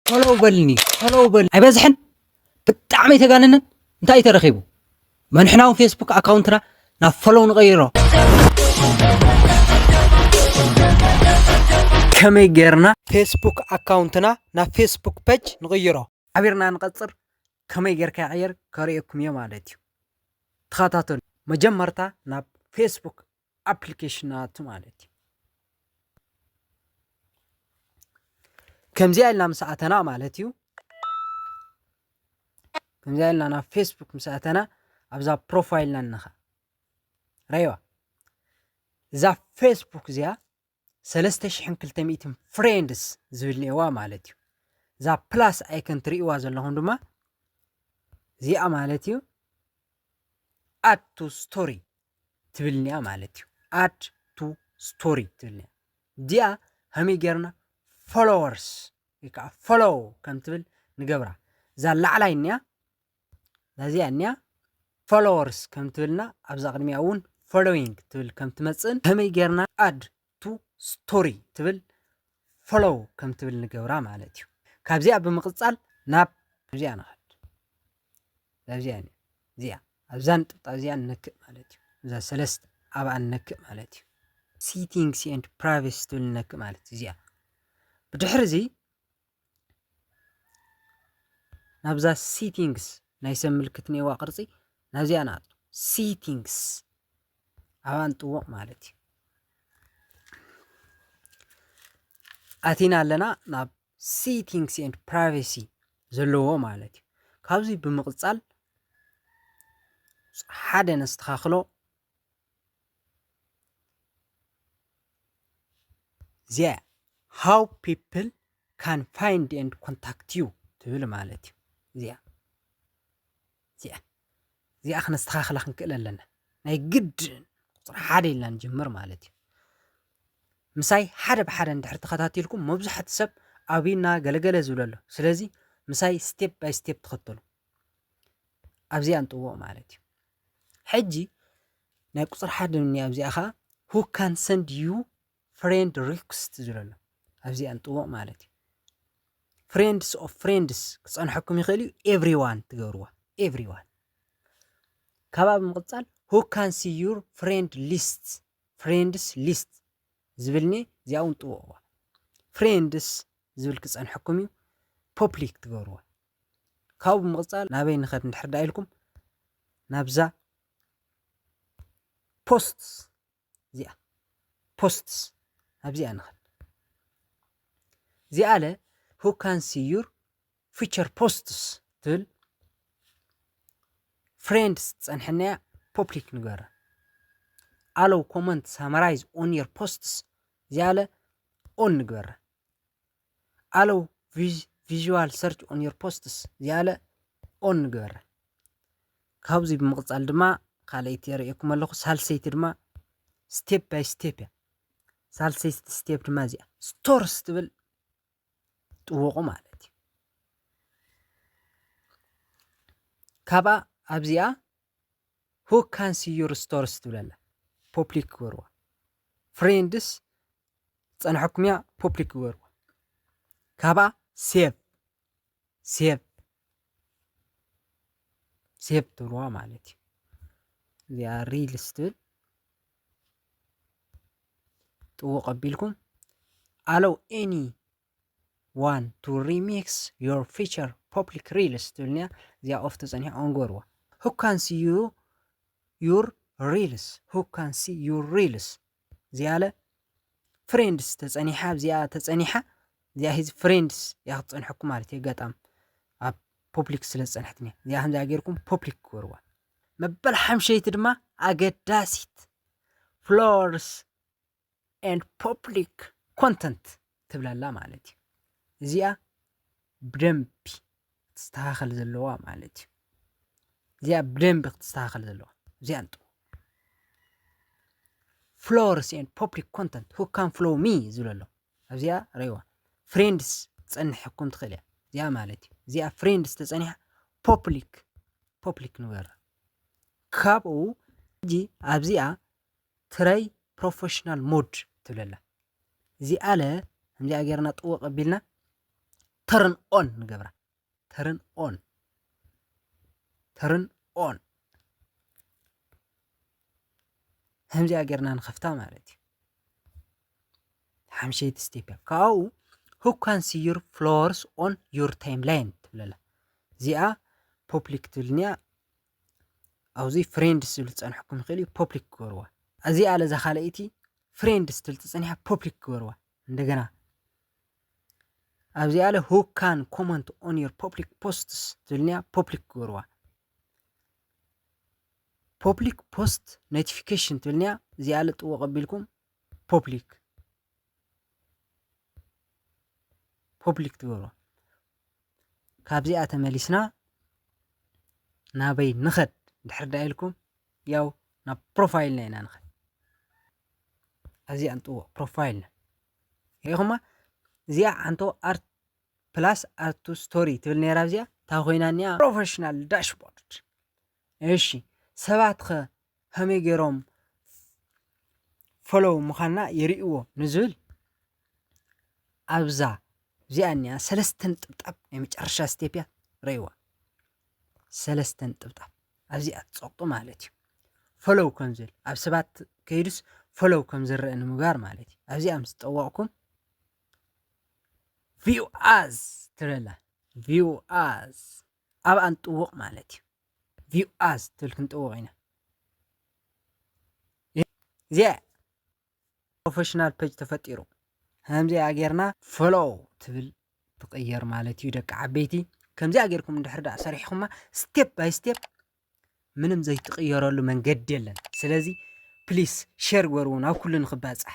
ፎሎው በልኒ፣ ፎሎው በልኒ። ኣይበዝሕን? ብጣዕሚ ኣይተጋነነን? እንታይ እዩ ተረኺቡ? መንሕና እውን ፌስቡክ ኣካውንትና ናብ ፎሎው ንቐይሮ። ከመይ ጌርና ፌስቡክ ኣካውንትና ናብ ፌስቡክ ፔጅ ንቕይሮ? ሓቢርና ንቐጽር። ከመይ ጌርካ ይቕየር ከርእየኩም እየ ማለት እዩ። ተኸታተሉ። መጀመርታ ናብ ፌስቡክ ኣፕሊኬሽናት ማለት እዩ። ከምዚኣ ኢልና ምስ ኣተና ማለት እዩ። ከምዚኣ ኢልና ናብ ፌስቡክ ምስ ኣተና ኣብዛ ፕሮፋይልና እንኻ ረይዋ። እዛ ፌስቡክ እዚኣ ሰለስተ ሽሕን ክልተ ሚእትን ፍሬንድስ ዝብል እኒአዋ ማለት እዩ። እዛ ፕላስ ኣይከን ትርእይዋ ዘለኹም ድማ እዚኣ ማለት እዩ። ኣድ ቱ ስቶሪ ትብል እኒኣ ማለት እዩ። ኣድ ቱ ስቶሪ ትብል እኒኣ። እዚኣ ከመይ ጌርና ፎሎወርስ ወይ ከዓ ፎሎው ከም ትብል ንገብራ። እዛ ላዕላይ እኒኣ ናዚኣ እኒኣ ፎሎወርስ ከም ትብልና ኣብዛ ቅድሚኣ እውን ፎሎዊንግ ትብል ከም ትመፅእን ከመይ ጌርና ኣድ ቱ ስቶሪ ትብል ፎሎው ከም ትብል ንገብራ ማለት እዩ። ካብዚኣ ብምቕፃል ናብ እዚኣ ንኸድ። እዚኣ እኒኣ እዚኣ ኣብዛ ንጥብጣብ እዚኣ ንነክእ ማለት እዩ። እዛ ሰለስተ ኣብኣ ንነክእ ማለት እዩ። ሲቲንግስ ኤንድ ፕራይቬሲ ትብል ንነክእ ማለት እዩ። እዚኣ ብድሕሪ እዚ ናብዛ ሲቲንግስ ናይ ሰብ ምልክት ኔዋ ቅርጺ ናብዚኣ ንኣቱ። ሲቲንግስ ኣብኣ ንጥውቕ ማለት እዩ። ኣቲና ኣለና ናብ ሲቲንግስ ኤንድ ፕራይቬሲ ዘለዎ ማለት እዩ። ካብዚ ብምቕጻል ሓደ ነስተኻኽሎ እዚኣ how people can find and contact you ትብል ማለት እዩ። እዚኣ እዚኣ እዚኣ ክነስተኻኽላ ክንክእል ኣለና። ናይ ግድ ቁፅሪ ሓደ ኢልና ንጅምር ማለት እዩ። ምሳይ ሓደ ብሓደ እንድሕር ተኸታቲልኩም መብዛሕቲ ሰብ ኣብና ገለገለ ዝብል ኣሎ። ስለዚ ምሳይ ስቴፕ ባይ ስቴፕ ተኸተሉ። ኣብዚኣ ንጥውቕ ማለት እዩ። ሕጂ ናይ ቁፅሪ ሓደ እኒኣ ኣብዚኣ ከዓ who can send you friend request ዝብል ኣሎ። ኣብዚኣ ንጥውቕ ማለት እዩ። ፍሬንድስ ኦፍ ፍሬንድስ ክፀንሐኩም ይኽእል እዩ። ኤቭሪዋን ትገብርዋ። ኤቭሪዋን ካብኣ ብምቕፃል who can see your friend list፣ ፍሬንድስ ሊስት ዝብልኒ እዚኣ እውን ጥውቕዋ። ፍሬንድስ ዝብል ክፀንሐኩም እዩ። ፖፕሊክ ትገብርዋ። ካብኡ ብምቕፃል ናበይ ንኸድ እንድሕር ዳ ኢልኩም ናብዛ ፖስትስ እዚኣ ፖስትስ ኣብዚኣ ንኸድ። እዚኣ ለ who can see your future posts ትብል ፍሬንድስ ትፀንሐናያ ፖፕሊክ ንገራ። ኣለው ኮመንት ሳማራይዝ ኦን ዮር ፖስትስ እዚኣ ለ ኦን ንግበራ። ኣለው ቪዥዋል ሰርች ኦን ዮር ፖስትስ እዚኣ ለ ኦን ንግበራ። ካብዚ ብምቕፃል ድማ ካልኣይቲ የርእየኩም ኣለኹ። ሳልሰይቲ ድማ ስቴፕ ባይ ስቴፕ እያ። ሳልሰይቲ ስቴፕ ድማ እዚኣ ስቶርስ ትብል ጥውቑ ማለት እዩ። ካብኣ ኣብዚኣ who can see your stores ትብለላ ፖፕሊክ ክገርዋ። ፍሬንድስ ፀንሐኩም እያ ፖፕሊክ ክገርዋ። ካብኣ ሴቭ ሴቭ ሴቭ ትብልዋ ማለት እዩ። እዚኣ ሪልስ ትብል ጥውቕ ኣቢልኩም ኣለው ኤኒ ዋን ቱ ሪሚክስ ዮር ፊቸር ፖፕሊክ ሪልስ ትብልንያ። እዚኣ ኦፍ ተፀኒሑ ኦን ግበርዋ። who can see you your reels who can see your reels እዚኣለ ፍሬንድስ ተፀኒሓ ኣብዚኣ ተፀኒሓ እዚኣ ሂዚ ፍሬንድስ እያ ክትፀንሐኩም ማለት እዩ። ኣጋጣም ኣብ ፖፕሊክ ስለ ዝፀንሐትኒ እዚኣ ከምዚኣ ገይርኩም ፖፕሊክ ክበርዋ። መበል ሓምሸይቲ ድማ ኣገዳሲት ፍሎርስ ኤንድ ፖፕሊክ ኮንተንት ትብለላ ማለት እዩ። እዚኣ ብደንቢ ክትስተኻኸል ዘለዋ ማለት እዩ። እዚኣ ብደንቢ ክትስተኻኸል ዘለዋ እዚኣ እንጡ ፍሎርስ ኤንድ ፖፕሊክ ኮንተንት who can follow me ዝብለሎ ኣብዚኣ ረይዋ ፍሬንድስ ትፀንሐኩም ትኽእል እያ። እዚኣ ማለት እዩ። እዚኣ ፍሬንድስ ተፀኒሓ ፖፕሊክ ፖፕሊክ ንበራ። ካብኡ ሕጂ ኣብዚኣ ትረይ ፕሮፌሽናል ሞድ ትብለላ። እዚኣ ለ ከምዚኣ ጌርና ጥውቕ ኣቢልና turn on ንገብራ። turn on turn on ከምዚኣ ጌርና ንኸፍታ ማለት እዩ። ሓምሸይቲ step እያ። ካብኡ who can see your followers on your timeline ትብለላ። እዚኣ public ትብልንያ። ኣብዚ friends ዝብል ዝጸንሐኩም ይኽእል እዩ፣ public ክገብርዋ። እዚኣ ለዛ ካልኣይቲ friends ትብል ትጸኒሓ፣ public ክገብርዋ። እንደገና ኣብዚ ኣለ who can comment on your public posts ትብልንያ፣ public ክገብርዋ። public post notification ትብልንያ። እዚኣ ለጥዎ ቀቢልኩም public public ትገብርዋ። ካብዚኣ ተመሊስና ናበይ ንኸድ ድሕር ዳ ኢልኩም፣ ያው ናብ profile ና ኢና ንኸድ። ኣብዚኣ ንጥዎ profile ና ኢኹማ። እዚኣ ዓንቶ art plus add to story ትብል ነይራ። ኣብዚኣ እንታይ ኮይና እኒኣ? Professional dashboard። እሺ፣ ሰባት ኸ ከመይ ገይሮም follow ምዃንና ይርእይዎ ንዝብል ኣብዛ እዚኣ እኒኣ ሰለስተ ነጥብጣብ ናይ መጨረሻ step እያ። ረእይዋ። ሰለስተ ነጥብጣብ ኣብዚኣ ትጸቕጡ ማለት እዩ። follow ከም ዝብል ኣብ ሰባት ከይዱስ follow ከም ዝረአ ንምግባር ማለት እዩ። ኣብዚኣ ምስ ጠወቕኩም view as ትብለላ። view as ኣብኣ ንጥውቕ ማለት እዩ። view as ትብል ክንጥውቕ ኢና። እዚኣ professional page ተፈጢሩ። ከምዚኣ ጌርና follow ትብል ትቕየር ማለት እዩ ደቂ ዓበይቲ። ከምዚኣ ጌርኩም እንድሕር ደኣ ሰሪሕኹማ step by step ምንም ዘይትቕየረሉ መንገዲ የለን። ስለዚ please share ግበርዎ ናብ ኩሉ ንኽባጻሕ።